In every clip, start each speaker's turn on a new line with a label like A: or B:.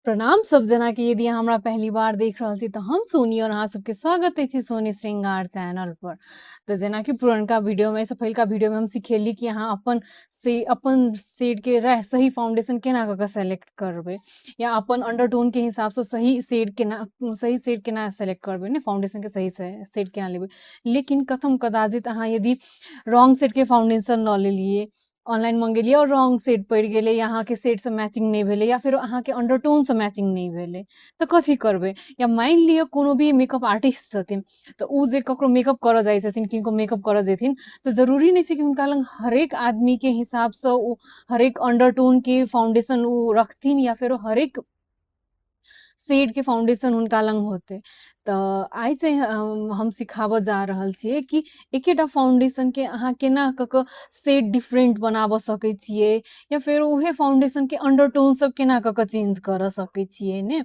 A: प्रणाम सब जना के यदि अहाँ हमरा पहली बार देख रहल छी तो हम सोनी और अहाँ सबके स्वागत अछि सोनी श्रृंगार चैनल पर। तो जेना कि पुरनका वीडियो में, पहिलका वीडियो में हम सिखेली कि अहाँ अपन शेड के रह सही फाउंडेशन केना कऽ के सेलेक्ट करबै या अपन अंडरटोन के हिसाब से सही शेड केना सेलेक्ट करबै ने, फाउंडेशन के सही शेड केना लेबै। लेकिन कथम कदाचित अहाँ यदि रॉन्ग शेड के फाउंडेशन लऽ लेलिए, ऑनलाइन मंगेलिए और रॉन्ग शेड पड़ि गेलै या अहाँके शेड से मैचिंग नहीं भेलै या फिर अहाँके अंडरटोन से मैचिंग नहीं भेलै तऽ कथी करबै। या मानि लिअ कोनो भी मेकअप आर्टिस्ट छथिन तऽ उ जे ककरो मेकअप करऽ जाइ छथिन, किनको मेकअप करऽ जेथिन तऽ जरूरी नहि छै कि हुनका लग हरेक आदमीके हिसाबसँ ओ हरेक अंडरटोनके फाउंडेशन ओ रखथिन या फेर हरेक शेड के फाउंडेशन हुनका लग होते। तऽ आइ चाहिँ हम सिखाबऽ जा रहल छियै कि एकेटा फाउंडेशन के अहाँ केना कऽ के शेड डिफरेंट बनाबऽ सकै छियै या फेर उहे फाउंडेशन के अंडरटोन सब केना कऽ के चेंज करऽ सकै छियै ने।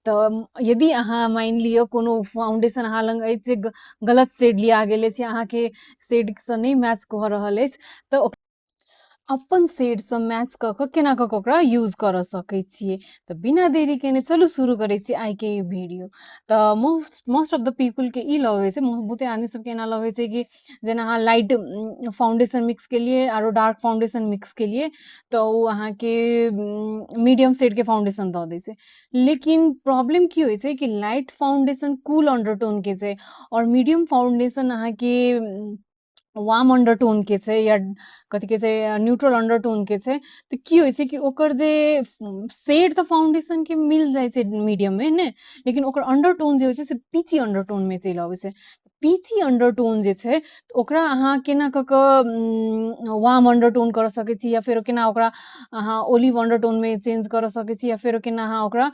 A: तऽ यदि अहाँ मानि लिअ कोनो फाउंडेशन अहाँ लग अछि जे गलत शेड लिया गेल अछि, अहाँके शेडसँ नहि मैच कऽ रहल अछि, तऽ अपन शेडसँ मैच कऽ के केना कऽ के ओकरा यूज करऽ सकै छियै। तऽ बिना देरी केने चलू शुरू करै छी आइके ई वीडियो। तऽ मोस्ट ऑफ the पीपलके ई लगै छै, बहुते आदमी सबके एना लगै छै कि जेना अहाँ लाइट फाउंडेशन मिक्स केलिए आरो डार्क फाउंडेशन मिक्स केलिए तऽ ओ अहाँके मीडियम शेडके फाउंडेशन दऽ दै छै। लेकिन प्रॉब्लम की होइ छै कि लाइट फाउंडेशन कूल अंडरटोनके छै और मीडियम फाउंडेशन अहाँके वार्म अंडरटोन के छै या कथी कहै छै न्यूट्रल अंडरटोन के छै। तऽ की होइ छै कि ओकर जे शेड तऽ फाउंडेशन के मिल जाइ छै मीडियम में ने, लेकिन ओकर अंडरटोन जे होइ छै से पीची अंडरटोन में चलि अबै छै। पीची अंडरटोन जे छै तऽ ओकरा अहाँ केना कऽ के वार्म अंडरटोन करऽ सकै छी या फेर केना ओकरा अहाँ ओलिव अंडरटोन में चेंज करऽ सकै छी या फेर केना अहाँ ओकरा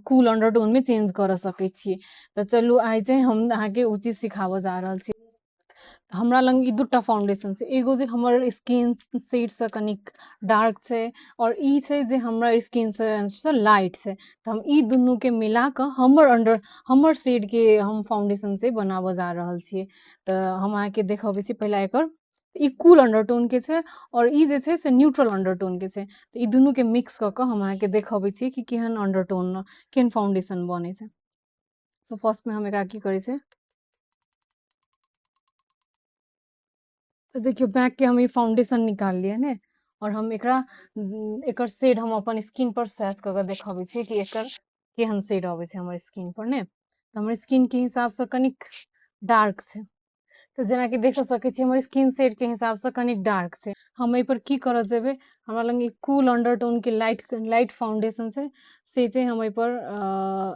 A: कूल अंडरटोन में चेंज करऽ सकै छी। तऽ चलू आइ चाहिँ हम अहाँके ओ चीज सिखाबऽ जा रहल छी। हमरा लग ई दूटा फाउंडेशन छै, एगो जे हमर स्किन शेडसँ कनिक डार्क छै और ई छै जे हमरा स्किन से लाइट छै। तऽ हम ई दुनूके मिला कऽ हमर शेडके हम फाउंडेशन से बनाबऽ जा रहल छियै। तऽ हम अहाँके देखबै छी पहिला एकर ई कूल अंडरटोनके छै और ई जे छै से न्यूट्रल अंडरटोनके छै। तऽ ई दुनूके मिक्स कऽ कऽ हम अहाँके देखबै छी कि केहन अंडरटोन केहन फाउंडेशन बनै छै। सो फर्स्टमे हम एकरा की करै छै तऽ देखियौ बैक के हम ई फाउंडेशन निकाललियै ने और हम एकरा एकर शेड हम अपन स्किन पर स्वैच कऽ के देखबै छियै कि एकर केहन शेड अबै छै हमर स्किन पर ने। तऽ हमर स्किन के हिसाबसँ कनिक डार्क छै, तऽ जेनाकि देख सकै छियै हमर स्किन शेड के हिसाबसँ कनिक डार्क छै। हम एहि पर की करऽ जेबै, हमरा लग ई कूल अंडरटोन के लाइट फाउंडेशन छै से चाहिँ हम एहि पर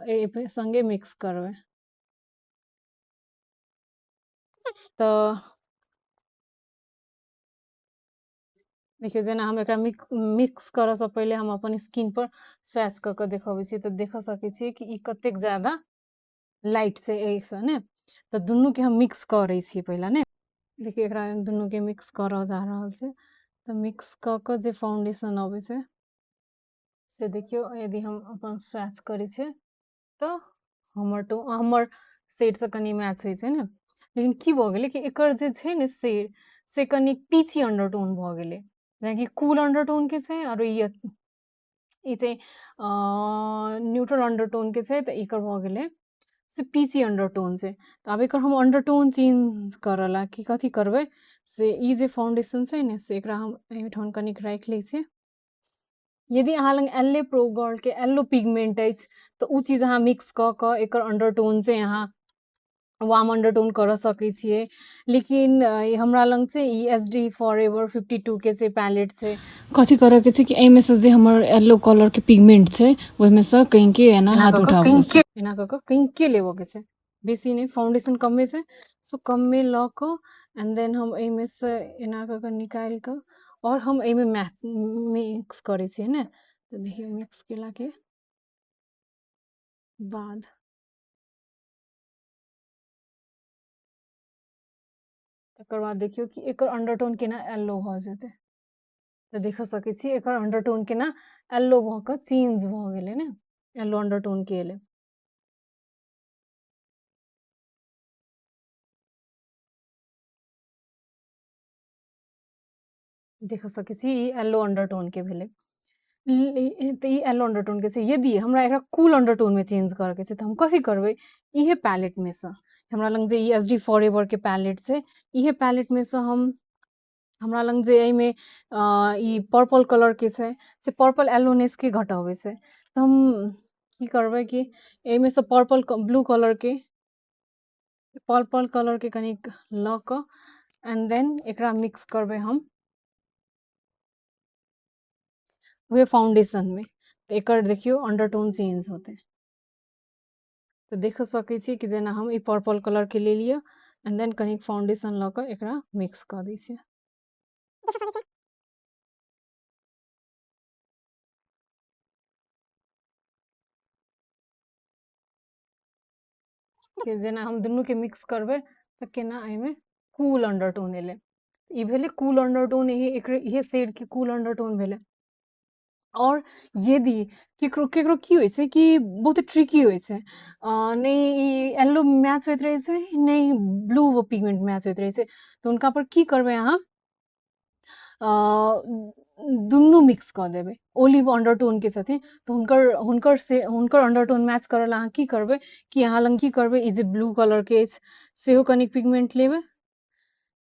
A: एहि संगे मिक्स करबै। तऽ देखियौ जेना हम एकरा मिक्स करऽसँ पहिले हम अपन स्किन पर स्वैच कऽ के देखबै छियै तऽ देख सकै छियै कि ई कतेक ज्यादा लाइट छै एहिसँ ने। तऽ दुनूके हम मिक्स करै छियै पहिला ने। देखियौ एकरा दुनूके मिक्स करऽ जा रहल छै। तऽ मिक्स कऽ के जे फाउंडेशन अबै छै से देखियौ यदि हम अपन स्वैच करै छियै तऽ हमर शेडसँ कनि मैच होइ छै ने। लेकिन की भऽ गेलै कि एकर जे छै ने शेड से कनि पीची अंडरटोन भऽ गेलै, जेनाकि कूल अंडरटोनके छै आओर ई चाहिँ न्यूट्रल अंडरटोनके छै। तऽ एकर भऽ गेलै से पीची अंडरटोन छै। तऽ आब एकर हम अंडरटोन चेंज करऽ ला कि कथी करबै से ई जे फाउंडेशन छै ने से एकरा हम एहिठाम कनिक राखि लै छियै। यदि अहाँ लग एल ए प्रो गर्ल के येलो पिगमेंट अछि तऽ ओ चीज अहाँ मिक्स कऽ कऽ एकर अंडरटोन चाहिँ अहाँ वार्म अंडरटोन करऽ सकै छियै। लेकिन हमरा लग छै E S D for ever 52 के छै पैलेट छै।
B: कथी करऽ के छै कि एहिमे से जे हमर येलो कलर के पिगमेंट छै ओहिमे से कनिके एना
A: एना
B: हाथ
A: कऽ कऽ
B: उठाबऽ के छै।
A: एना कऽ कऽ कनिके लेबऽ के छै, बेसी नहि। फाउंडेशन कमे छै सो कमे लऽ कऽ एंड then हम एहिमे से एना कऽ कऽ निकालि कऽ और हम एहिमे मिक्स करै छियै ने। तऽ देखियौ मिक्स केलाके बाद तकर बाद देखियौ कि एकर अंडरटोन केना येलो भऽ जेतै। तऽ देख सकै छी एकर अंडरटोन केना येलो भऽ कऽ चेंज भऽ गेलै ने, येलो अंडरटोन के एलै। देख सकै छी ई येलो अंडरटोन के भेलै। तऽ ई येलो अंडरटोन के छै। यदि हमरा एकरा कूल अंडरटोन में चेंज करऽ के छै तऽ हम कथी करबै, इहे पैलेट में सँ हमरा लग जे ई एस डी फॉरएवर के पैलेट छै, इहे पैलेट में सँ हम हमरा लग जे एहिमे ई पर्पल कलर के छै से पर्पल येलोनेस के घटबै छै, तऽ हम की करबै कि एहिमे सँ पर्पल ब्लू कलर के पर्पल कलर के कनिक लऽ कऽ एंड then एकरा मिक्स करबै हम उहे फाउंडेशन में, तऽ एकर देखियौ अंडरटोन चेंज होतै। तऽ देख सकै छी कि जेना हम ई पर्पल कलर के लेलियै एंड then कनिक फाउंडेशन लऽ कऽ एकरा मिक्स कऽ दै छियै। के जेना हम दुनू के मिक्स करबै तऽ केना एहिमे कूल अंडरटोन एलै। ई भेलै कूल अंडरटोन, इहे इहे शेड के कूल अंडरटोन भेलै। और यदि केकरो केकरो की होइ छै कि बहुत ट्रिकी होइ छै, नहि ई येलो मैच होइत रहै छै, नहि ब्लू पिगमेंट मैच होइत रहै छै, तऽ हुनका पर की करबै अहाँ दुनू मिक्स कऽ देबै। ओलिव अंडरटोन के छथिन तऽ हुनकर हुनकर से हुनकर अंडरटोन मैच करऽ लए अहाँ की करबै कि अहाँ लग की करबै, ई जे ब्लू कलर के अछि सेहो कनिक पिगमेंट लेबै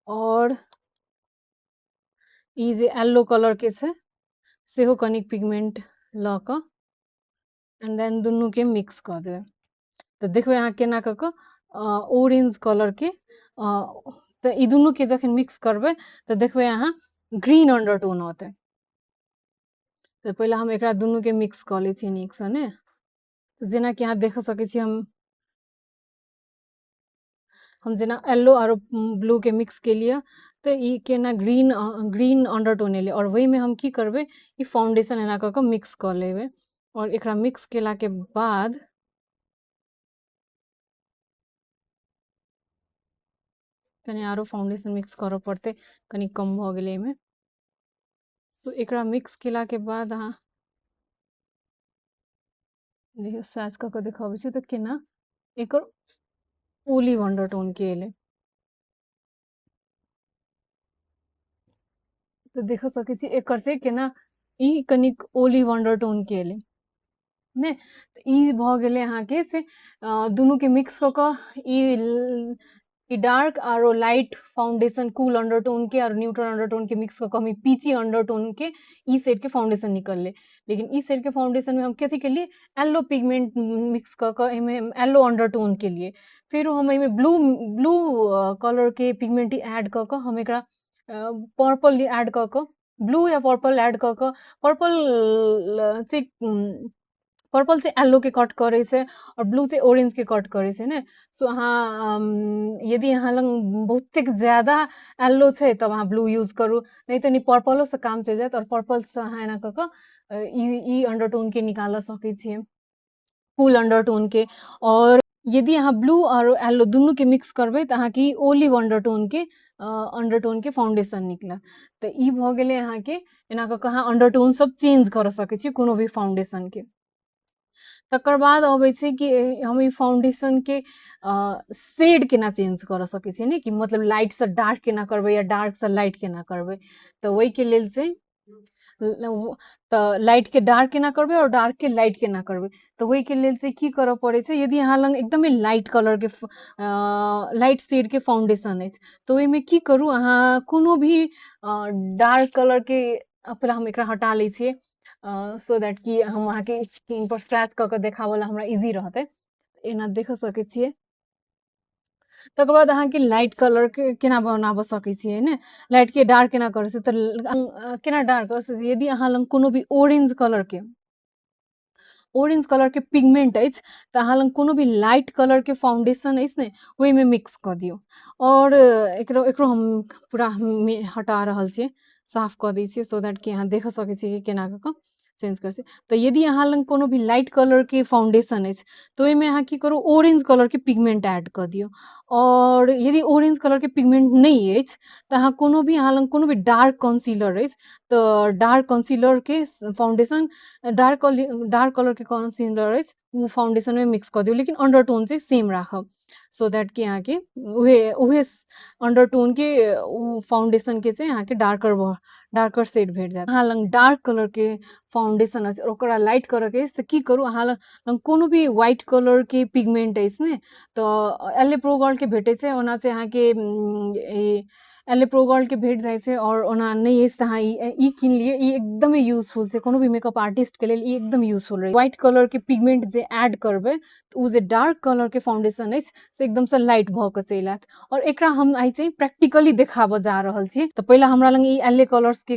A: और ई जे येलो कलर के छै सेहो कनिक पिगमेंट लऽ कऽ एंड then दुनू के मिक्स कऽ देबै। तऽ देखबै अहाँ केना कऽ कऽ ऑरेंज कलर के, तऽ ई दुनू के जखन मिक्स करबै तऽ देखबै अहाँ ग्रीन अंडरटोन औतै। तऽ पहिले हम एकरा दुनू के मिक्स कऽ लै छियै नीकसँ ने। तऽ जेनाकि अहाँ देख सकै छी हम जेना येलो आरो ब्लू के मिक्स केलियै तऽ ई केना ग्रीन ग्रीन अंडरटोन एलै। और ओहिमे हम की करबै, ई फाउंडेशन एना कऽ कऽ मिक्स कऽ लेबै और एकरा मिक्स केलाके बाद कनि आरो फाउंडेशन मिक्स करऽ पड़तै, कनि कम भऽ गेलै एहिमे। सो एकरा मिक्स केलाके बाद अहाँ देखियौ स्वैच कऽ कऽ देखाबै छी तऽ केना एकर ओलिव अंडरटोन के एलै। तऽ देख सकै छी एकर से केना ई कनिक ओलिव अंडरटोन के एलै ने। तऽ ई भऽ गेलै अहाँके से दुनू के मिक्स कऽ कऽ ई डार्क आरो लाइट फाउंडेशन कूल अंडरटोन के और न्यूट्रल अंडरटोन के मिक्स कऽ कऽ हम ई पीची अंडरटोन के ई शेड के फाउंडेशन निकललै। लेकिन ई शेड के फाउंडेशन में हम कथी केलियै, येलो पिगमेंट मिक्स कऽ कऽ एहिमे येलो अंडरटोन केलियै। फेर हम एहिमे ब्लू ब्लू कलर के पिगमेंट ऐड कऽ कऽ हम एकरा पर्पल ऐड कऽ कऽ ब्लू या पर्पल ऐड कऽ कऽ पर्पल से पर्पल से येलो के कट करै छै और ब्लू से ऑरेंज के कट करै छै ने। सो अहाँ यदि अहाँ लग बहुतेक ज्यादा येलो छै तब अहाँ ब्लू यूज करू, नहि तऽ पर्पलो से काम चलि जायत। और पर्पल से अहाँ एना कऽ कऽ ई अंडरटोन के निकालऽ सकै छियै, कूल अंडरटोन के। और यदि अहाँ ब्लू और येलो दुनू के मिक्स करबै तऽ अहाँके ई ओलिव अंडरटोन के फाउंडेशन निकलत। तऽ ई भऽ गेलै अहाँके एना कऽ कऽ अहाँ अंडरटोन सब चेंज करऽ सकै छी कोनो भी फाउंडेशन के। तकर बाद अबै छै कि हम ई फाउंडेशन के शेड केना चेंज करऽ सकै छियै ने, कि मतलब लाइट से डार्क केना करबै या डार्क से लाइट केना करबै। तऽ ओहिके लेल छै तऽ लाइट के डार्क केना करबै और डार्क के लाइट केना करबै। तऽ ओहिके लेल से की करऽ पड़ै छै, यदि अहाँ लग एकदमे लाइट कलर के लाइट शेड के फाउंडेशन अछि तऽ ओहिमे की करू, अहाँ कोनो भी डार्क कलर के पहिले हम एकरा हटा लै छियै सो that कि हम अहाँके स्किन पर स्क्रैच कऽ कऽ देखाबऽ लए हमरा इजी रहतै। एना देख सकै छियै। तकर बाद अहाँके लाइट कलर के केना बनाबऽ सकै छियै ने, लाइट के डार्क केना करै छै, तऽ केना डार्क करै छै, यदि अहाँ लग कोनो भी ऑरेंज कलर के पिगमेंट अछि तऽ अहाँ लग कोनो भी लाइट कलर के फाउंडेशन अछि ने ओहिमे मिक्स कऽ दियौ। और एकरो एकरो हम पूरा हटा रहल छियै, साफ कऽ दै छियै सो that कि अहाँ देख सकै छियै कि केना कऽ कऽ चेंज करै छियै। तऽ यदि अहाँ लग कोनो भी लाइट कलर के फाउंडेशन अछि तऽ ओहिमे अहाँ की करू, ऑरेंज कलर के पिगमेंट ऐड कऽ दियौ। और यदि ऑरेंज कलर के पिगमेंट नहि अछि तऽ अहाँ कोनो भी अहाँ लग कोनो भी डार्क कंसीलर अछि तऽ डार्क कंसीलर के फाउंडेशन डार्क कलर के कंसीलर अछि ओ फाउंडेशन में मिक्स कऽ दियौ, लेकिन अंडरटोन चाहिँ सेम राखब। सो that कि अहाँके उहे उहे अंडरटोनके ओ फाउंडेशनके छै अहाँके डार्कर डार्कर शेड भेट जायत। अहाँ लग डार्क कलरके फाउंडेशन अछि, ओकरा लाइट करऽके अछि तऽ की करू, अहाँ लग कोनो भी व्हाइट कलरके पिगमेंट अछि ने, तऽ एल ए प्रो गोल्डके भेटै छै। ओना छै अहाँके एल ए प्रो गोल्डके भेट जाइ छै, आओर ओना नहि अछि तऽ अहाँ ई कीन लिअ। ई एकदमे यूजफुल छै, कोनो भी मेकअप आर्टिस्टके लेल ई एकदम यूजफुल रहै। व्हाइट कलरके पिगमेंट जे ऐड करबै तऽ ओ जे डार्क कलरके फाउंडेशन अछि से एकदमसँ लाइट भऽ कऽ चलि आयत। आओर एकरा हम आइ छै प्रैक्टिकली देखाबऽ जा रहल छी। तऽ पहिले हमरा लग ई एल ए कलर्सके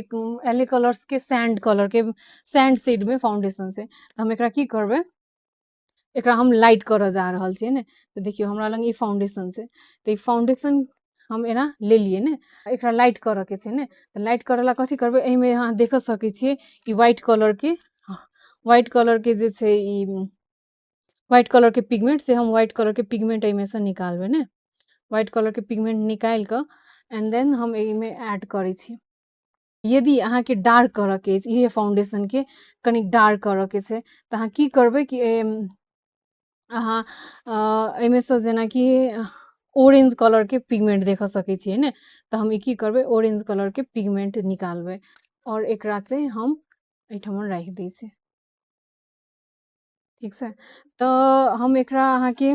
A: एल ए कलर्सके सैंड कलरके सैंड शेडमे फाउंडेशन छै। तऽ हम एकरा की करबै, एकरा हम लाइट करऽ जा रहल छियै ने। तऽ देखियौ, हमरा लग ई फाउंडेशन छै, तऽ ई फाउंडेशन हम एना लेलियै ने, एकरा लाइट करऽके छै ने। तऽ लाइट करऽ ला कथी करबै, एहिमे अहाँ देख सकै छियै ई व्हाइट कलरके जे छै, ई व्हाइट कलरके पिगमेंट से हम व्हाइट कलरके पिगमेंट एहिमे से निकालबै ने। व्हाइट कलरके पिगमेंट निकालि कऽ एंड then हम एहिमे ऐड करै छी। यदि अहाँके डार्क करऽके अछि, इहे फाउंडेशनके कनि डार्क करऽके छै, तऽ अहाँ की करबै कि अहाँ एहिमे से जेनाकि ऑरेंज कलरके पिगमेंट देख सकै छियै ने, तऽ हम ई की करबै, ऑरेंज कलरके पिगमेंट निकालबै आओर एकरा चाहिँ हम एहिठाम राखि दै छियै। ठीक छै? तऽ हम एकरा अहाँके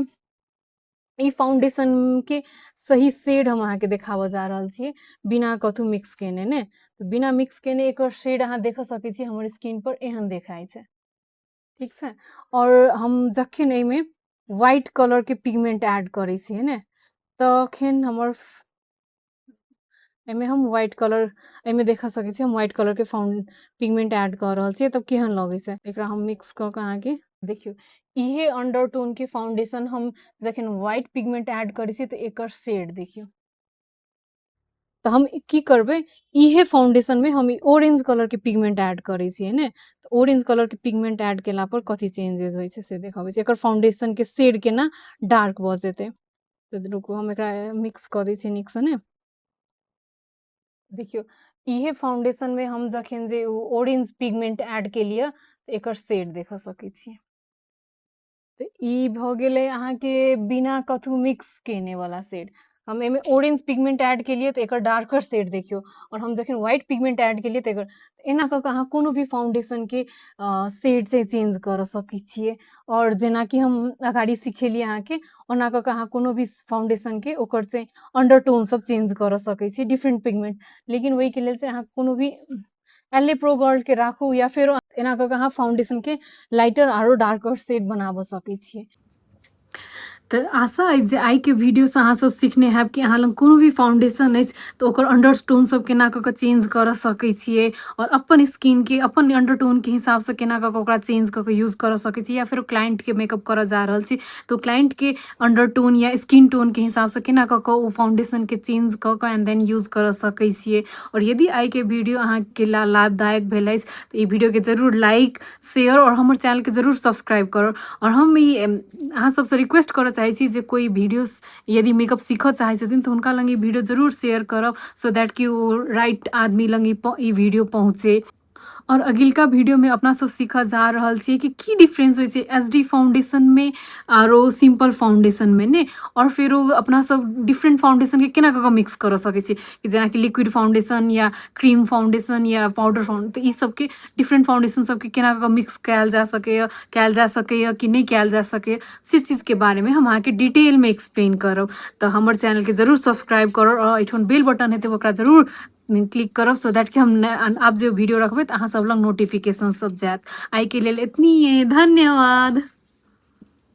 A: ई फाउंडेशनके सही शेड हम अहाँके देखाबऽ जा रहल छियै बिना कथू मिक्स केने ने। तऽ बिना मिक्स केने एकर शेड अहाँ देख सकै छियै, हमर स्किन पर एहन देखाइ छै। ठीक छै? आओर हम जखन एहिमे व्हाइट कलरके पिगमेंट ऐड करै छियै ने, तखन हमर एहिमे हम व्हाइट कलर, एहिमे देख सकै छियै, हम व्हाइट कलरके पिगमेंट ऐड कऽ रहल छियै, तब केहन लगै छै। एकरा हम मिक्स कऽ कऽ अहाँके देखियौ, इहे अंडरटोनके फाउंडेशन हम जखन व्हाइट पिगमेंट ऐड करै छियै तऽ एकर शेड देखियौ। तऽ हम की करबै, इहे फाउंडेशनमे हम ई ऑरेंज कलरके पिगमेंट ऐड करै छियै ने। तऽ ऑरेंज कलरके पिगमेंट ऐड केला पर कथी चेंजेस होइ छै से देखाबै छै, एकर फाउंडेशनके शेड केना डार्क भऽ जेतै। तऽ रुकू, हम एकरा मिक्स कऽ दै छियै नीकसँ ने। देखियौ, इहे फाउंडेशनमे हम जखन जे ओ ऑरेंज पिगमेंट ऐड केलियै तऽ एकर शेड देख सकै छियै। तऽ ई भऽ गेलै अहाँके बिना कथू मिक्स केने वाला शेड। हम एहिमे ऑरेंज पिगमेंट ऐड केलियै तऽ एकर डार्कर शेड देखियौ, आओर हम जखन व्हाइट पिगमेंट ऐड केलियै तऽ एकर। एना कऽ कऽ अहाँ कोनो भी फाउंडेशनके शेड से चेंज करऽ सकै छियै। आओर जेनाकि हम अगाडि सिखेलियै अहाँके, ओना कऽ कऽ अहाँ कोनो भी फाउंडेशनके ओकर से अंडरटोन सब चेंज करऽ सकै छियै डिफरेंट पिगमेंट। लेकिन ओहिके लेल चाहिँ अहाँ कोनो भी एल ए प्रो गोल्डके राखू या फेर एना कऽ कऽ अहाँ फाउंडेशनके लाइटर आरो डार्कर शेड बनाबऽ सकै छियै। तऽ आशा अछि जे आइके वीडियोसँ अहाँ सब सीखने हैब कि अहाँ लग कोनो भी फाउंडेशन अछि तऽ ओकर अंडरटोन सब केना कऽ कऽ चेंज करऽ सकै छियै, आओर अपन स्किनके अपन अंडरटोनके हिसाबसँ केना कऽ कऽ ओकरा चेंज कऽ कऽ यूज करऽ सकै छी, या फेर क्लाइंटके मेकअप करऽ जा रहल छी तऽ क्लाइंटके अंडरटोन या स्किन टोनके हिसाबसँ केना कऽ कऽ ओ फाउंडेशनके चेंज कऽ कऽ एंड then use करऽ सकै छियै। आओर यदि आइके वीडियो अहाँके लाभदायक भेल अछि तऽ ई वीडियोके जरूर लाइक, शेयर आओर हमर चैनलके जरूर सब्सक्राइब करू। आओर हम ई अहाँ सबसँ रिक्वेस्ट करऽ चाहै छी जे कोइ वीडियो यदि मेकअप सीखऽ चाहै छथिन तऽ हुनका लग ई वीडियो जरूर शेयर करब, सो that कि ओ राइट आदमी लग ई वीडियो पहुँचे। आओर अगिलका वीडियोमे अपना सब सीखऽ जा रहल छियै कि की डिफरेंस होइ छै एच डी फाउंडेशनमे आरो सिम्पल फाउंडेशनमे ने, आओर फेरो अपना सब डिफरेंट फाउंडेशनके केना कऽ कऽ मिक्स करऽ सकै छी, कि जेनाकि लिक्विड फाउंडेशन या क्रीम फाउंडेशन या पाउडर फाउंडेशन, तऽ ई सबके डिफरेंट फाउंडेशन सबके केना कऽ कऽ मिक्स कयल जा सकैए कि नहि कयल जा सकैए, से चीजके बारेमे हम अहाँके डिटेलमे एक्सप्लेन करब। तऽ हमर चैनलके जरूर सब्सक्राइब करब आओर एहिठाम बेल बटन हेतै, ओकरा जरूर क्लिक करब, सो that कि हम आब जे वीडियो रखबै तऽ अहाँ सब लग नोटिफिकेशन सब जायत। आइके लेल एतनी। धन्यवाद।